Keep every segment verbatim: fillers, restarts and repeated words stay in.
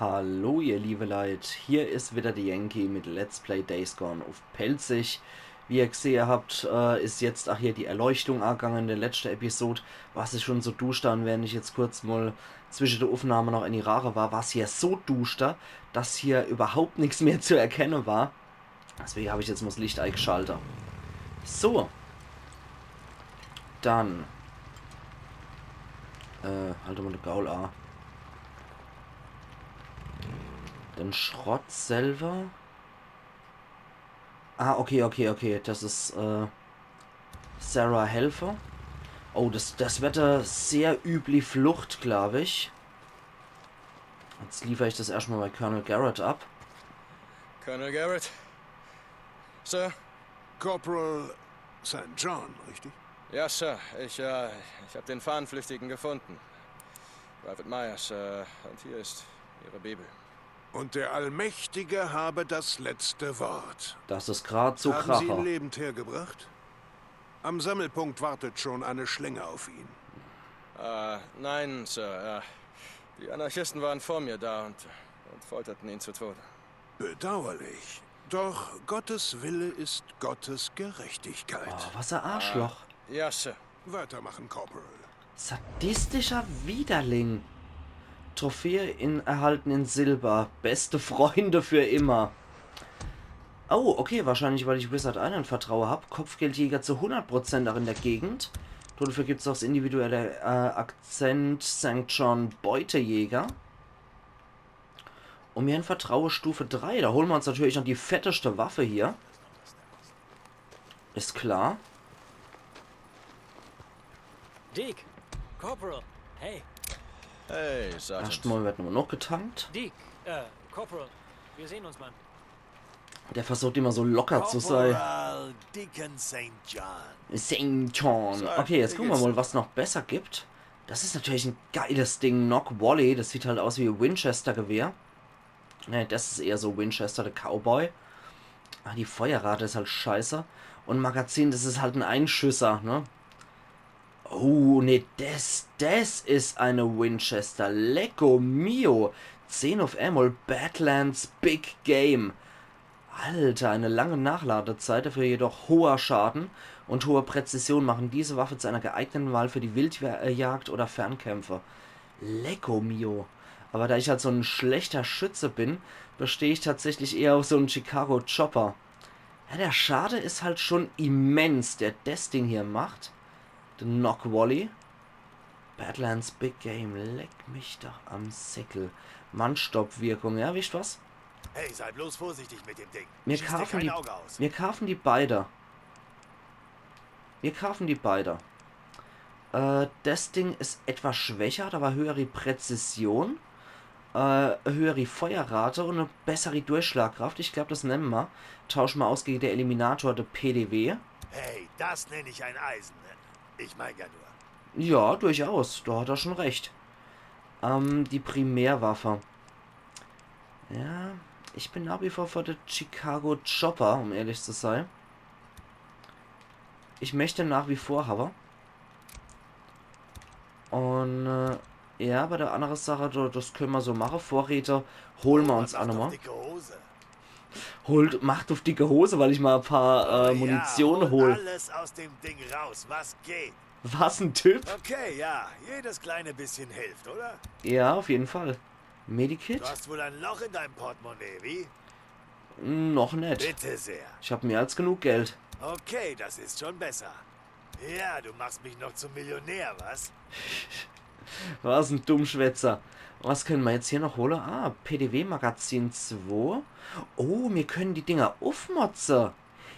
Hallo ihr liebe Leit, hier is wieder de Yankee mit Let's Play Days Gone uff Pälzisch. Wie ihr gsehe habt, äh, is jetzt ach hier die Erleuchtung agange in de letschte Episod. War's schon so duschter, un während ich jetzt kurz mol zwische de Uffnahme noch in die Rare war, war's hier so duschter, dass hier überhaupt nix mehr zu erkenne war. Deswege hab ich jetzt mol s Licht eigschalt. So. Dann. Äh, halt mol de Gaul a. Den Schrott selber. Ah, okay, okay, okay. Das is, äh, Sarah Helfer. Oh, das, das wird e sehr übli Flucht, glaub ich. Jetzt liefer ich das erscht mol bei Colonel Garrett ab. Colonel Garrett? Sir? Corporal Saint John, richtig? Ja, Sir. Ich, äh, ich hab den Fahnenflüchtigen gefunden. Private Myers, äh, und hier ist Ihre Bibel. Und der Allmächtige habe das letzte Wort. Das is grad so Haben Sie ihn Kracher. Lebend hergebracht? Am Sammelpunkt wartet schon eine Schlinge auf ihn. Äh, nein, Sir. Äh, die Anarchisten waren vor mir da und, und folterten ihn zu Tode. Bedauerlich. Doch Gottes Wille ist Gottes Gerechtigkeit. Oh, was e Arschloch. Ja, Sir. Weitermachen, Corporal. Sadistischer Widerling. Trophäe in, erhalten in Silber. Beste Freunde für immer. Oh, okay, wahrscheinlich, weil ich Wizard Island Vertraue hab. Kopfgeldjäger zu hundert Prozent ach in der Gegend. Dafür gibt's ach s individuelle, äh, Akzent Sankt John Beutejäger. Un mir hänn Vertraue Stufe drei. Da hole mer uns natürlich noch die fetteste Waffe hier. Is klar. Deek, Corporal, hey, Hey, Sergeant. Erscht mol werd nur noch getankt. Deek, äh, Corporal, wir sehen uns, Mann. Der versucht immer so locker zu sei. Corporal Deacon Saint John. Saint John. Okay, jetzt gucke mer mol, was noch besser gibt. Das is natürlich e geiles Ding. Nock Wolle. Das sieht halt aus wie e Winchester-Gewehr. Ne, das is eher so Winchester, de Cowboy. Ah, die Feuerrate is halt scheiße. Un Magazin, das is halt e Einschüsser, ne? Oh, ne, das, das is e Winchester. Lecko mio. Zehn uff emol. Badlands Big Game. Alter, eine lange Nachladezeit, dafür jedoch hoher Schaden und hohe Präzision machen diese Waffe zu einer geeigneten Wahl für die Wildjagd oder Fernkämpfe. Lecko mio. Aber da ich halt so e schlechter Schütze bin, besteh ich tatsächlich eher auf so e Chicago Chopper. Ja, der Schade is halt schon immens, der des Ding hier macht. De Nock Wolle. Badlands Big Game, leck mich doch am Sickel. Mannstoppwirkung, ja, wisst was? Hey, sei bloß vorsichtig mit dem Ding. Mir Schieß dir kaufen kein die, Auge aus. mir kaufen die beide. Mir kaufen die beide. Äh, des Ding is etwas schwächer, hat aber höhere Präzision, äh, höhere Feuerrate und e bessere Durchschlagkraft. Ich glaub, das nemme mer. Tausche mer aus gege de Eliminator, de P D W. Hey, das nenne ich ein Eisen. Ich mein ja nur. Ja, durchaus. Da hat er schon recht. Ähm, die Primärwaffe. Ja, ich bin nach wie vor für de Chicago Chopper, um ehrlich zu sei. Ich möcht nach wie vor hawwe. Und, äh, ja, bei der andere Sache, do, das könne mer so mache. Vorräte hole mer uns Macht ach doch nochmal. Dicke Hose. Holt, macht uff dicke Hose, weil ich mal e paar äh, Ja, Munition hol hol. Alles aus dem Ding raus, was geht. Was e Typ. Okay, ja, jedes kleine bisschen hilft, oder? Ja, auf jeden Fall. Du Medikit? Hast wohl ein Loch in deinem Portemonnaie, wie? Noch net. Bitte sehr. Ich hab mehr als genug Geld. Okay, das ist schon besser. Ja, du machst mich noch zum Millionär, was? Was e Dummschwätzer. Was könne mer jetzt hier noch hole? Ah, P D W-Magazin zwei. Oh, mir können die Dinger uffmotze.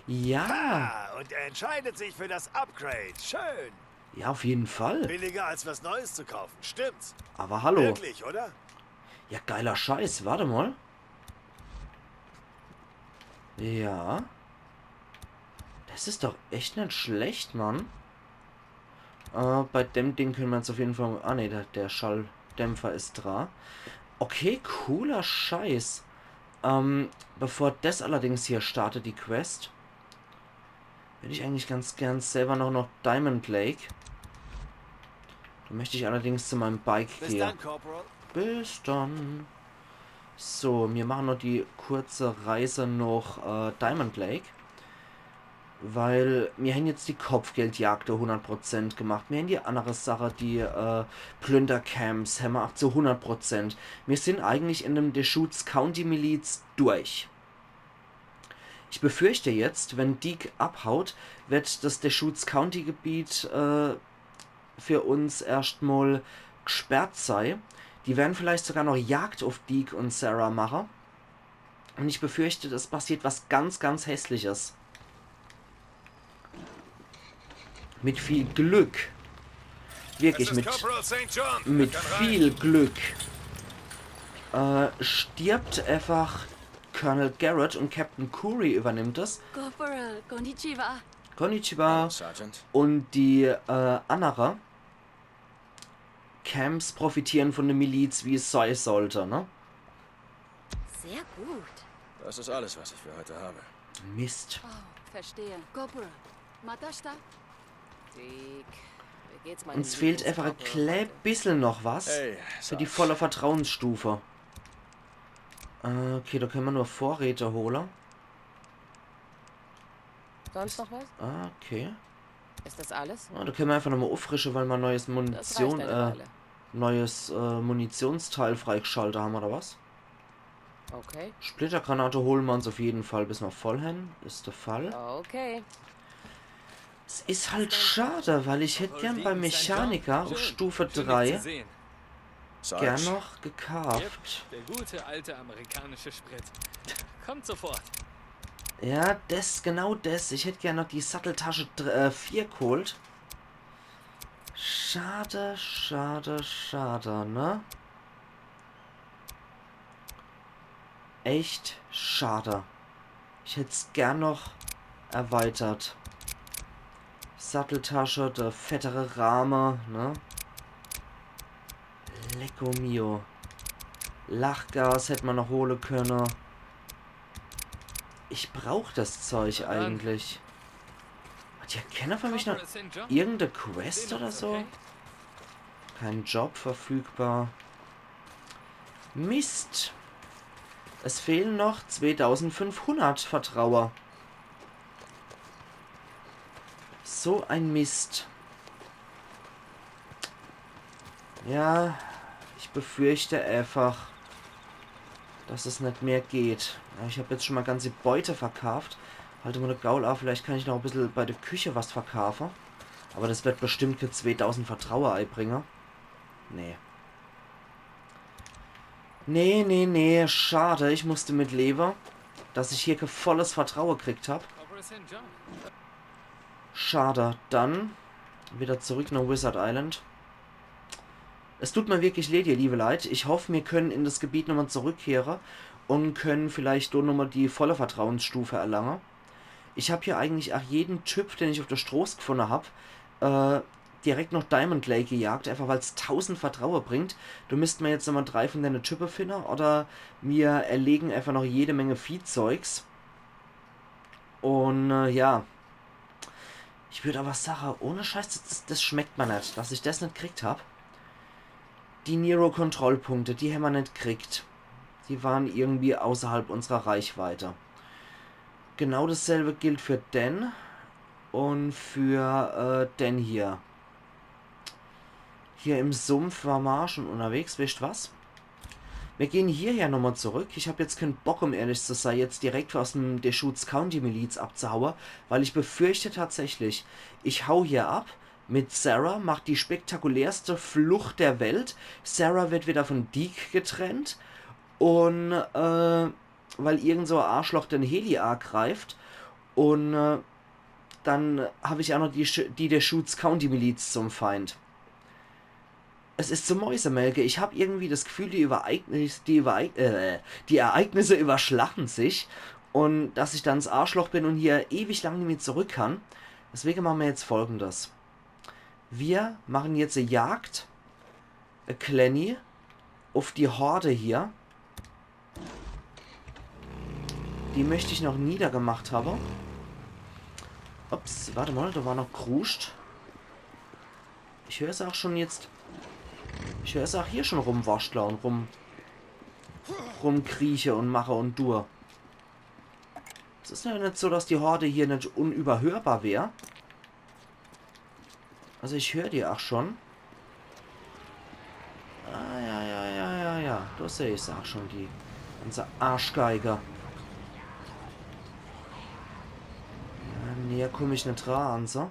Ja. Ah, und er entscheidet sich für das Upgrade. Schön. Ja, auf jeden Fall. Billiger als was Neues zu kaufen. Stimmt's? Aber hallo. Wirklich, oder? Ja, geiler Scheiß. Warte mal. Ja. Das is doch echt net schlecht, Mann. Äh, bei dem Ding könne mer jetzt auf jeden Fall... Ah, ne, der, der Schalldämpfer is dra. Okay, cooler Scheiß. Ähm, bevor das allerdings hier startet, die Quest, würd ich eigentlich ganz gern selber noch nach Diamond Lake. Da möcht ich allerdings zu meinem Bike Bis gehe. Dann, Corporal. Bis dann. So, mir mache noch die kurze Reise noch äh, Diamond Lake. Weil mir hän jetzt die Kopfgeldjagde hundert Prozent gemacht. Mir hän die annere Sache, die äh, Plündercamps, hämmer ach zu hundert Prozent. Mir sin eigentlich in dem Deschutes County Miliz durch. Ich befürchte jetzt, wenn Deek abhaut, wird das Deschutes County Gebiet äh, für uns erscht mol gsperrt sei. Die werden vielleicht sogar noch Jagd auf Deek und Sarah mache. Und ich befürchte, es passiert was ganz, ganz Hässliches. Mit viel Glück. Wirklich mit, mit viel Glück. Äh, stirbt einfach Colonel Garrett und Captain Kouri übernimmt es. Corporal, konnichiwa. Konnichiwa. Sergeant. Und die äh, annere Camps profitieren von der Miliz, wie es sei sollte, ne? Sehr gut. Das ist alles, was ich für heute habe. Mist. Oh, verstehe. Corporal, matashita? Deek, wie geht's meinem Uns fehlt Lieblings- einfach e klä bissel noch was Hey, für die Sarge. volle Vertrauensstufe. Äh, okay, da können wir nur Vorräte holen. Sonst noch was? Ah, okay. Ist das alles? Ah, da können wir einfach nochmal auffrischen, weil wir neues Das reicht Munition, eine äh, Weile. neues äh, Munitionsteil freigeschaltet haben, oder was? Okay. Splittergranate holen wir uns auf jeden Fall, bis wir voll haben. Ist der Fall. Okay. Es ist halt schade, weil ich hätte gern beim Mechaniker auf Stufe drei gern Sarge. noch gekauft. Der gute alte amerikanische Sprit. Kommt sofort. Ja, des, genau des. Ich hätte gern noch die Satteltasche dr- äh, vier geholt. Schade, schade, schade, ne? Echt schade. Ich hätt's gern noch erweitert. Satteltasche, der fettere Rahme, ne? Lecko mio. Lachgas hätt man noch hole könne. Ich brauch das Zeug eigentlich. Hat ja keiner von mich noch irgendeine Quest oder so? Kein Job verfügbar. Mist. Es fehlen noch zweitausendfünfhundert Vertrauer. So ein Mist. Ja, ich befürchte einfach, dass es net mehr geht. Ja, ich hab jetzt schon mal ganze Beute verkauft. Halt mal de Gaul auf, vielleicht kann ich noch e bissel bei der Küche was verkaufen. Aber das wird bestimmt kä zweitausend Vertrauer eibringen. Nee. Nee, nee, nee, schade. Ich musste mit lebe, dass ich hier kä volles Vertraue kriegt hab. Schade. Dann wieder zurück nach Wizard Island. Es tut mir wirklich leid, ihr liebe Leit. Ich hoff, mir können in das Gebiet nochmal zurückkehre und können vielleicht dort nochmal die volle Vertrauensstufe erlange. Ich hab hier eigentlich auch jeden Typ, den ich auf der Stroß gefunde hab, äh, direkt nach Diamond Lake gejagt, einfach weil's tausend Vertraue bringt. Do müsst mer jetzt nochmal drei von dene Type finne oder mir erlegen einfach noch jede Menge Viehzeugs. Und äh, ja. Ich würd aber sache, ohne Scheiß, das, das schmeckt mer net, dass ich das net kriegt hab. Die Nero-Kontrollpunkte, die hämmer net kriegt. Die waren irgendwie außerhalb unserer Reichweite. Genau dasselbe gilt für den und für äh, den hier. Hier im Sumpf war ma schon unterwegs, wisst was? Wir gehen hierher nochmal zurück. Ich hab jetzt keinen Bock, um ehrlich zu sein, jetzt direkt aus dem Deschutes County Miliz abzuhauen, weil ich befürchte tatsächlich, ich hau hier ab mit Sarah, mach die spektakulärste Flucht der Welt. Sarah wird wieder von Deek getrennt und äh, weil irgend so ein Arschloch den Heli angreift und äh, dann hab ich auch noch die, Sch- die Deschutes County Miliz zum Feind. Es ist zum Mäusemelke. Ich hab irgendwie das Gefühl, die Übereignisse, die, Übereig äh, die Ereignisse überschlagen sich und dass ich dann das Arschloch bin und hier ewig lang nicht mehr zurück kann. Deswegen machen wir jetzt Folgendes. Wir machen jetzt eine Jagd, äh, Clanny, auf die Horde hier. Die möchte ich noch niedergemacht haben. Ups, warte mal, da war noch Kruscht. Ich höre es auch schon jetzt. Ich höre es auch hier schon rumwaschtle und rum. rumkrieche un mache un tue. Es is jo net so, dass die Horde hier net unüberhörbar wär. Also ich hör die ach schon. Ah, ja, ja, ja, ja, ja. Do seh ich se ach schon, die ganze Arschgeige. Ja, näher komm ich net dra an se.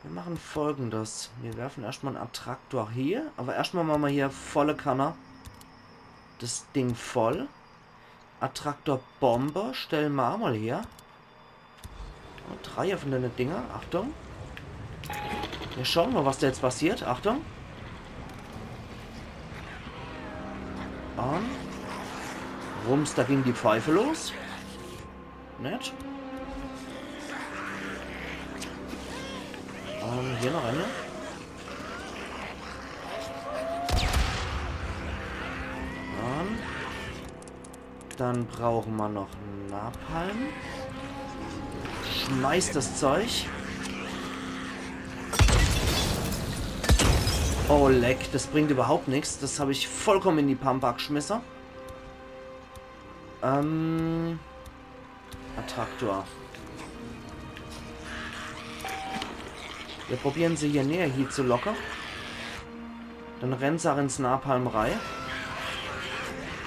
Mir mache Folgendes. Mir werfe erscht mol en Attraktor hier, awwer erscht mol mache mer hier volle Kanne des Ding voll. Attraktor Bombe, stelle mer ach mol her. Un drei vun denne Dinger, Achtung. Mir schaue mol, was do jetzt passiert. Achtung. Un rums, do ging die Pfeife los. Nett. Un hier noch eine. Un dann brauche mer noch Napalm. Schmeiß des Zeug. Oh, leck, des bringt überhaupt nix. Des hab ich vollkomme in die Pampa gschmisse. Ähm, Attraktor. Mir probiere se hier näher hiezulocke. Dann renne se ach ins Napalm rei.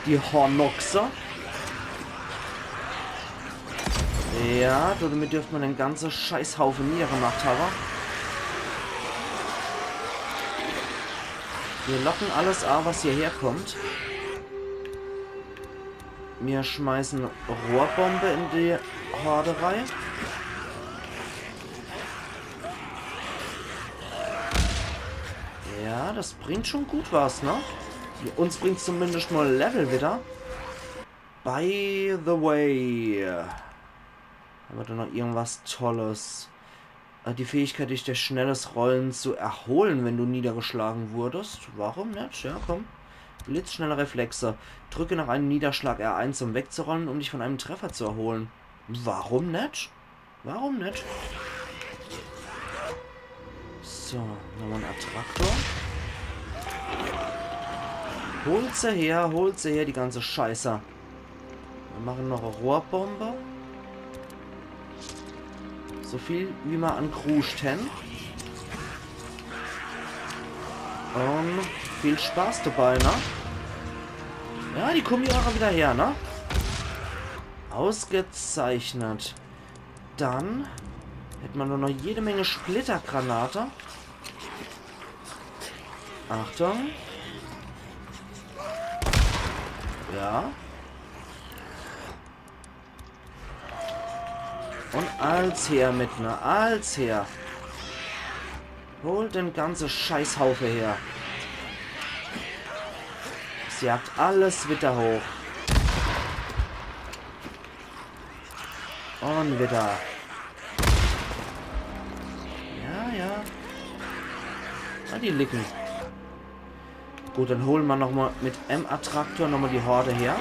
Die Hornoxe. Ja, damit dürft mer de ganze Scheißhaufe niedergemacht hawwe. Mir locke alles a, was hierher kommt. Mir schmeiße Rohrbombe in die Horde rei. Ja, des bringt schon gut was, ne? Uns bringt's zumindest mol Level wieder. By the way. Hawwe mer do noch irgendwas Tolles? Äh, die Fähigkeit, dich durch schnelles Rollen zu erholen, wenn du niedergeschlagen wurdest. Warum net? Ja, komm. Blitzschnelle Reflexe. Drücke nach einem Niederschlag R eins, um wegzurollen, um dich von einem Treffer zu erholen. Warum net? Warum net? So, nochmol en Attraktor. Holt se her, holt se her, die ganze Scheiße. Mir mache noch e Rohrbombe. So viel wie mer an Kruscht hen. Un viel Spaß dabei, ne? Ja, die kommen jo ach wieder her, ne? Ausgezeichnet. Dann hätt mer nur noch jede Menge Splittergranate. Achtung. Ja. Un als her mit, ne, als her. Holt den ganze Scheißhaufe her. Sie jagt alles wieder hoch. Un wieder. Ja, ja. Ah, die licken. Gut, dann hole mer nochmol mit em Attraktor nochmol die Horde her.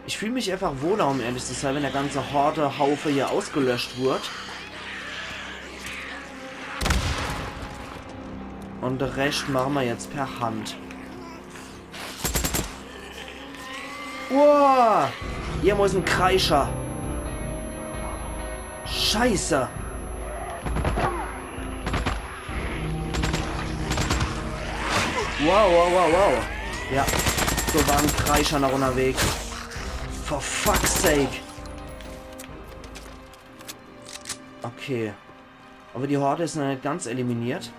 Ich fühl mich einfach wohler, um ehrlich zu sein, wenn der ganze Horde-Haufe hier ausgelöscht wird. Un de Rescht mache mer jetzt per Hand. Wow! Hier muss en Kreischer. Scheiße. Wow, wow, wow, wow. Ja, do war en Kreischer noch unnerwegs. For fuck's sake. Okay. Awwer die Horde is noch net ganz eliminiert.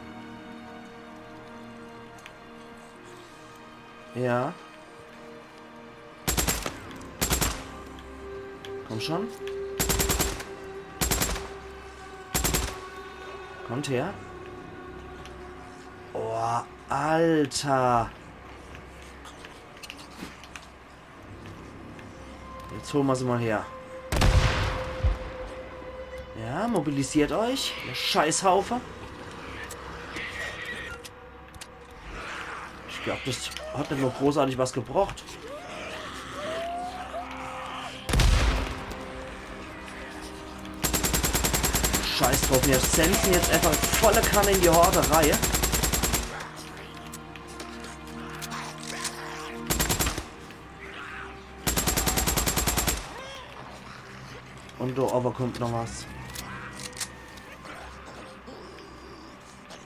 Ja. Komm schon. Kommt her. Oh, Alter. Jetzt hole mer se mol her. Ja, mobilisiert euch, ihr Scheißhaufe. Ich glaab, des hat net nur großartig was gebracht. Scheiß druff, mir senden jetzt einfach volle Kanne in die Horde rei. Do owwe kommt noch was.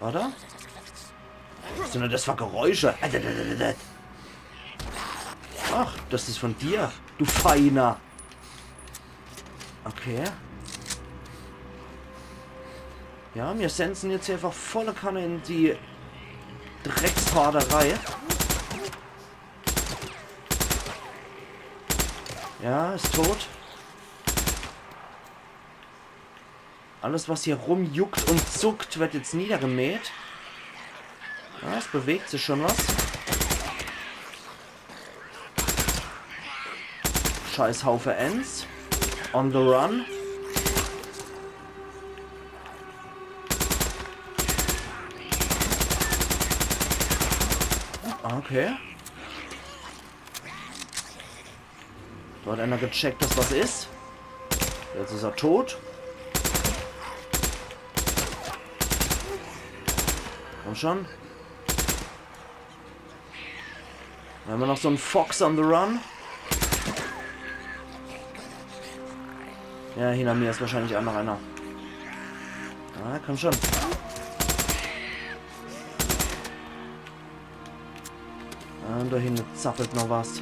Oder? Was sin denn des für Geräusche? Ach, des is von dir, du Feiner. Okay. Ja, mir sensen jetzt hier einfach volle Kanne in die Dreckshorde rei. Ja, is tot. Alles, was hier rumjuckt und zuckt, wird jetzt niedergemäht. Ja, es bewegt sich schon was. Scheißhaufe Ents. On the run. Okay. Do hat einer gecheckt, dass was is. Jetzt is er tot. Komm schon. Dann hämmer noch so en Fox on the Run. Ja, hinter mir is wahrscheinlich ach noch einer. Ah, komm schon. Ah, do hinne zappelt noch was.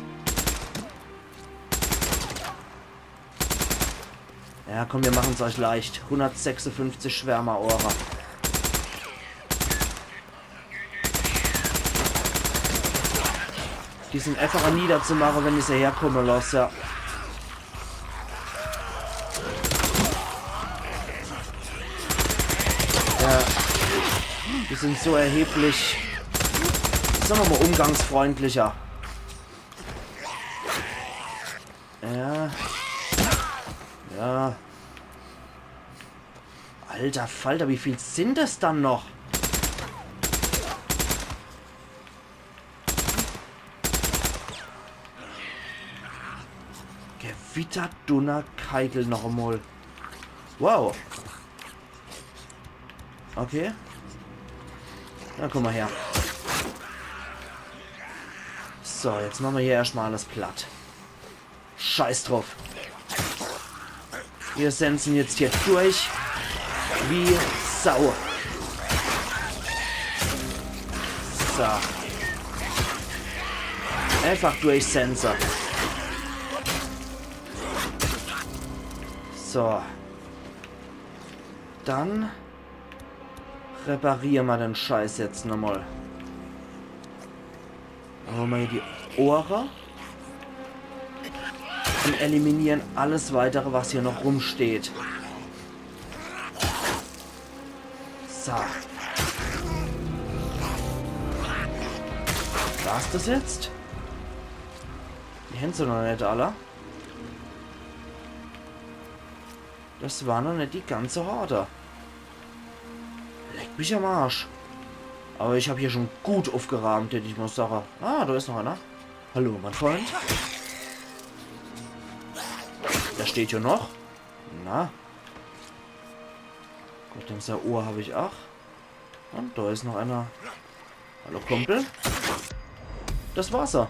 Ja, komm, mir machen's euch leicht. Hundertsechsundfünfzig Schwärmerohre. Die sin einfacher niederzumache, wenn ich se herkomme lass, ja. Ja. Die sin so erheblich, sage mer mol, umgangsfreundlicher. Ja. Ja. Alter Falter, wie viel sin des dann noch? Gewitter, Dunner, Keitel noch emol. Wow. Okay. Na, komm mol her. So, jetzt mache mer hier erscht mol alles platt. Scheiß druff. Mir sensen jetzt hier durch. Wie Sau. So. Einfach durchsense. So. Dann repariere mer den Scheiß jetzt nochmol. Dann hole mer hier die Ohre. Und eliminieren alles weitere, was hier noch rumsteht. So. War's des jetzt? Die hän se noch net alle. Des war noch net die ganze Horde. Leck mich am Arsch. Awwer ich hab hier schon gut uffgeraamt, hätt ich mol sache. Ah, do is noch einer. Hallo, mein Freund. Der steht hier noch. Na. Gut, dem sei Ohr hab ich ach. Und do is noch einer. Hallo, Kumpel. Des war's ja.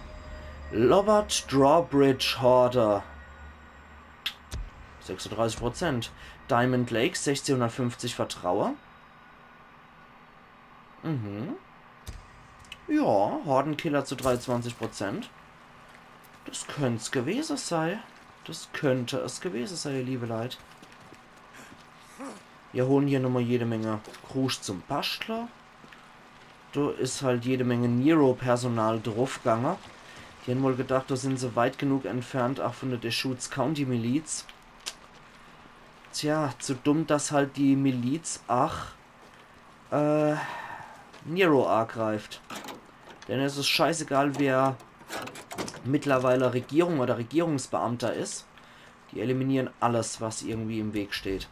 Lobourne Drawbridge Horde. Sechsunddreißig Prozent. Diamond Lake, sechzehnhundertfünfzig Vertraue. Mhm. Ja, Hordenkiller zu dreiundzwanzig Prozent. Des könnt's gewese sei. Des könnt es gewese sei, ihr liebe Leit. Mir holen hier nochmol jede Menge Krusch zum Baschtle. Do is halt jede Menge Nero-Personal druffgange. Die hän wohl gedacht, do sin se weit genug entfernt, ach von der Deschutes County Miliz. Tja, zu dumm, dass halt die Miliz, ach, äh, Nero agreift. Denne is es scheißegal, wer mittlerweile Regierung oder Regierungsbeamter is. Die eliminieren alles, was irgendwie im Weg steht.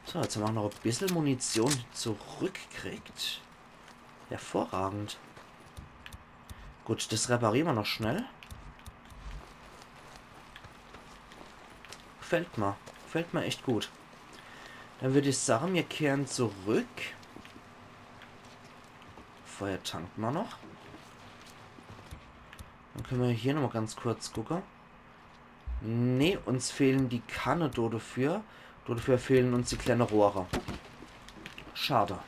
So, jetzt hämmer noch e bissel Munition zurückkriegt. Hervorragend. Gut, des repariere mer noch schnell. Gefällt mer. Gefällt mer echt gut. Dann würd ich sage, mir kehren zurück. Vorher tankt mer noch. Dann könne mer hier nochmol ganz kurz gucke. Nee, uns fehlen die Kanne do dafür. Do dafür fehlen uns die kleine Rohre. Schade.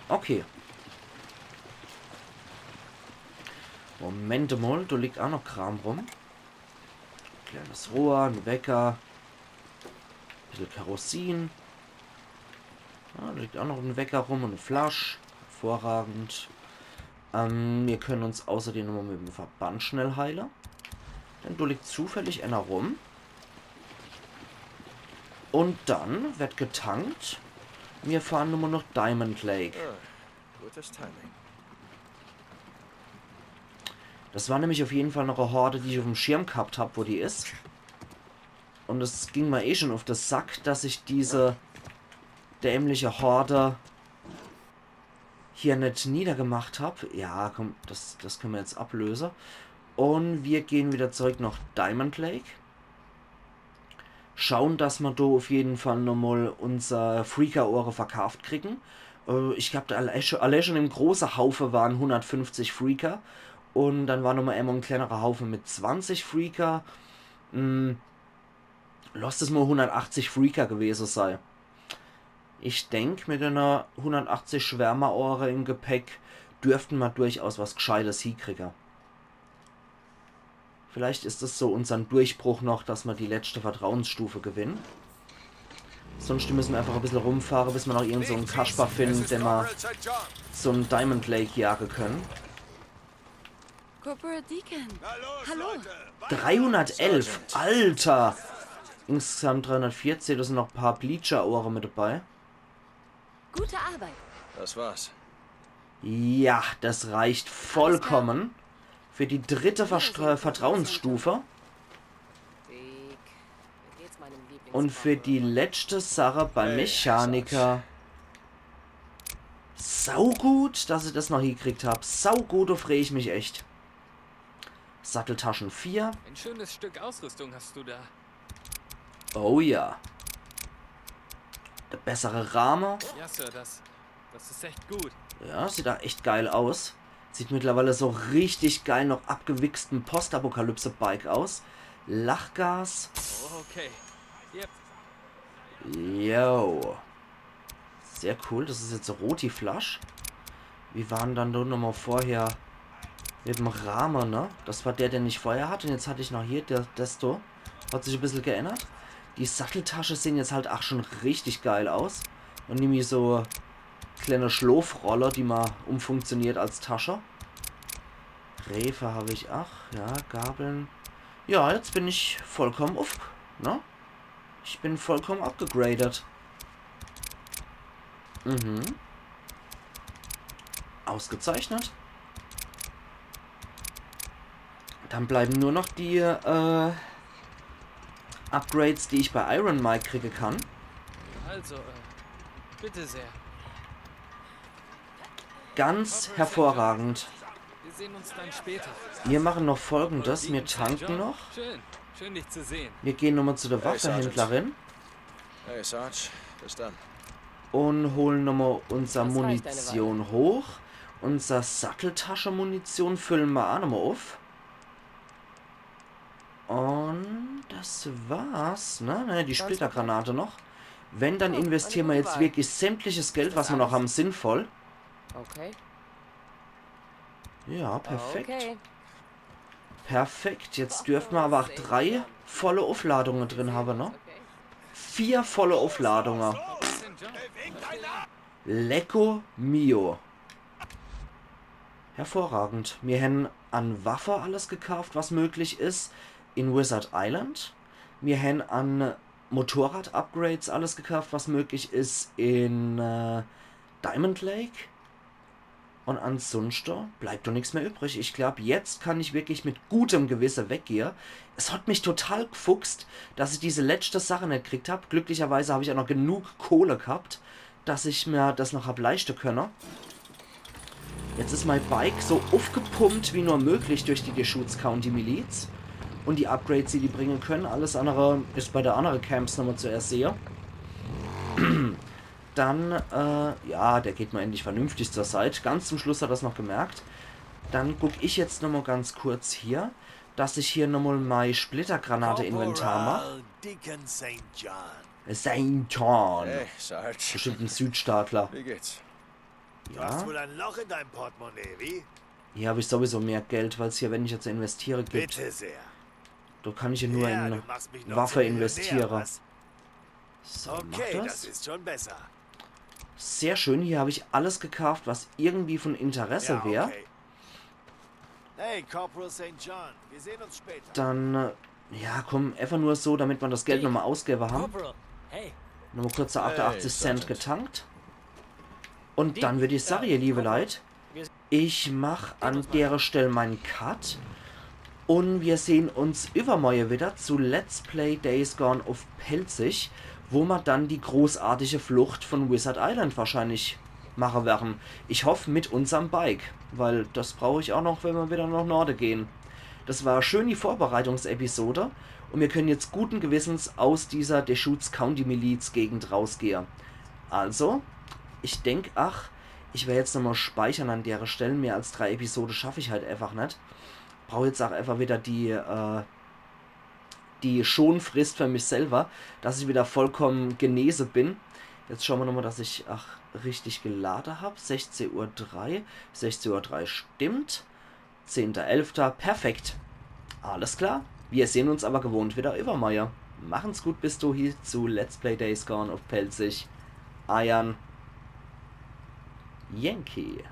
Okay. Moment mal, do liegt auch noch Kram rum. Kleines Rohr, en Wecker. Bissel Kerosin. Ja, do liegt auch noch en Wecker rum und e Flasch. Hervorragend. Ähm, wir können uns außerdem nochmal mit dem Verband schnell heilen. Denn do liegt zufällig einer rum. Und dann wird getankt. Wir fahren nochmal nach Diamond Lake. Ah, gutes Timing. Das war nämlich auf jeden Fall noch e Horde, die ich auf dem Schirm gehabt hab, wo die is. Und es ging mir eh schon auf den Sack, dass ich diese dämliche Horde hier net niedergemacht hab. Ja, komm, das, das können wir jetzt ablösen. Und wir gehen wieder zurück nach Diamond Lake. Schauen, dass wir do auf jeden Fall nochmal unser Freaker-Ohre verkauft kriegen. Äh, ich glaub, da alle schon, alle schon im großen Haufe waren hundertfünfzig Freaker. Und dann war nochmal einmal ein kleinerer Haufe mit zwanzig Freaker. Hm, lass es mal hundertachtzig Freaker gewesen sein. Ich denk, mit einer hundertachtzig Schwärmerohre im Gepäck dürften wir durchaus was Gescheites hiekriegen. Vielleicht ist es so unseren Durchbruch noch, dass wir die letzte Vertrauensstufe gewinnen. Sonst müssen wir einfach ein bisschen rumfahren, bis wir noch irgend so einen Kasper finden, den wir zum Diamond Lake jagen können. Corporal Deacon. Na los, Hallo. Leute. Dreihundertelf, Alter! Insgesamt dreihundertvierzig, da sind noch ein paar Bleacher-Ohre mit dabei. Gute Arbeit. Das war's. Ja, das reicht vollkommen für die dritte Verstra Vertrauensstufe Deek, wie geht's meinem Lieblings und für die letzte Sache beim Mechaniker. Saugut, dass ich das noch hiekriegt hab. Saugut, da freu ich mich echt. Satteltaschen vier. Ein schönes Stück Ausrüstung hast du da. Oh ja. Der bessere Rahmen. Ja, Sir, das, das ist echt gut. Ja, sieht da echt geil aus. Sieht mittlerweile so richtig geil noch abgewichstem Postapokalypse-Bike aus. Lachgas. Oh, okay. Yep. Yo. Sehr cool, das ist jetzt rot, die Flasch. Wie waren dann do nochmal vorher mit dem Rahmen, ne? Das war der, den ich vorher hatte. Und jetzt hatte ich noch hier der, das do. Hat sich ein bisschen geändert. Die Satteltasche sehen jetzt halt auch schon richtig geil aus. Und nimmi so kleine Schlofrolle, die man umfunktioniert als Tasche. Refe habe ich, ach, ja, Gabeln. Ja, jetzt bin ich vollkommen uff, ne? Ich bin vollkommen abgegradet. Mhm. Ausgezeichnet. Dann bleiben nur noch die äh, Upgrades, die ich bei Iron Mike kriegen kann. Also, äh, bitte sehr. Ganz hervorragend. Wir sehen uns dann später. Wir machen noch Folgendes. Wir tanken noch. Schön, schön dich zu sehen. Wir gehen nochmal zu der Hey, Sergeant. Waffehändlerin Hey, Sarge. Bis dann. Und holen nochmal unser Das reicht eine Munition hoch. Unser Satteltasche-Munition füllen wir auch nochmal auf. Und das war's, ne? Ne, die Splittergranate noch. Wenn, dann investieren wir jetzt wirklich sämtliches Geld, was wir noch haben, sinnvoll. Okay. Ja, perfekt. Okay. Perfekt. Jetzt dürfen wir aber auch drei volle Aufladungen drin haben, ne? Vier volle Aufladungen. Lecko mio. Hervorragend. Mir hän an Waffe alles gekauft, was möglich is in Wizard Island. Mir hän an Motorrad-Upgrades alles gekauft, was möglich is in äh, Diamond Lake. Und ansonsten bleibt doch nix mehr übrig. Ich glaub, jetzt kann ich wirklich mit gutem Gewisse weggehe. Es hat mich total gfuchst, dass ich diese letzte Sache net gekriegt hab. Glücklicherweise hab ich auch noch genug Kohle gehabt, dass ich mir das noch hab leisten können. Jetzt is mein Bike so aufgepumpt wie nur möglich durch die Deschutes County Miliz. Und die Upgrades, die die bringen können, alles andere is bei der andere Camps nochmal zu ersehe. Dann, äh, ja, der geht mal endlich vernünftig zur Seit. Ganz zum Schluss hat er's noch gemerkt. Dann guck ich jetzt nochmal ganz kurz hier. dass ich hier nochmal mei Splittergranate-Inventar mach. Corporal Deacon Saint John. Saint John. Hey, Sarge. Bestimmt en Südstaatler. Wie geht's? Du hast Ja, wohl ein Loch in deinem Portemonnaie, wie? hier hab ich sowieso mehr Geld, weil's hier weniger zu investiere gibt. Bitte sehr. Da kann ich ja nur Ja, in du machst mich noch Waffe zu Millionär, investiere. Was? So, mach Okay, das das. Ist schon besser. Sehr schön, hier habe ich alles gekauft, was irgendwie von Interesse Ja, wäre. Okay. Hey, Corporal Saint John, wir sehen uns später. Dann, äh, ja, komm, einfach nur so, damit man das Geld nochmal ausgebe haben. Corporal, hey. Nochmal kurze achtundachtzig Hey, Cent Sergeant. Getankt. Und dann würde ich sagen, ihr liebe Leute, ich mach an dere Stelle meinen Cut. Und wir sehen uns übermorgen wieder zu Let's Play Days Gone auf Pälzisch, wo wir dann die großartige Flucht von Wizard Island wahrscheinlich machen werden. Ich hoffe mit unserem Bike, weil das brauche ich auch noch, wenn wir wieder nach Norden gehen. Das war schön die Vorbereitungsepisode und wir können jetzt guten Gewissens aus dieser Deschutes County Miliz Gegend rausgehen. Also, ich denk, ach, ich werde jetzt nochmal speichern an dere Stelle. Mehr als drei Episode schaffe ich halt einfach net. Brauche jetzt auch einfach wieder die, äh, die Schonfrist für mich selber, dass ich wieder vollkommen genese bin. Jetzt schauen wir nochmal, dass ich, ach, richtig gelade hab. Sechzehn Uhr drei. Sechzehn Uhr drei stimmt. Zehnter elfter. Perfekt. Alles klar. Wir sehen uns aber gewohnt wieder übermorgen. Machen's gut bis dohi zu Let's Play Days Gone auf Pälzisch. Eiern Yankee.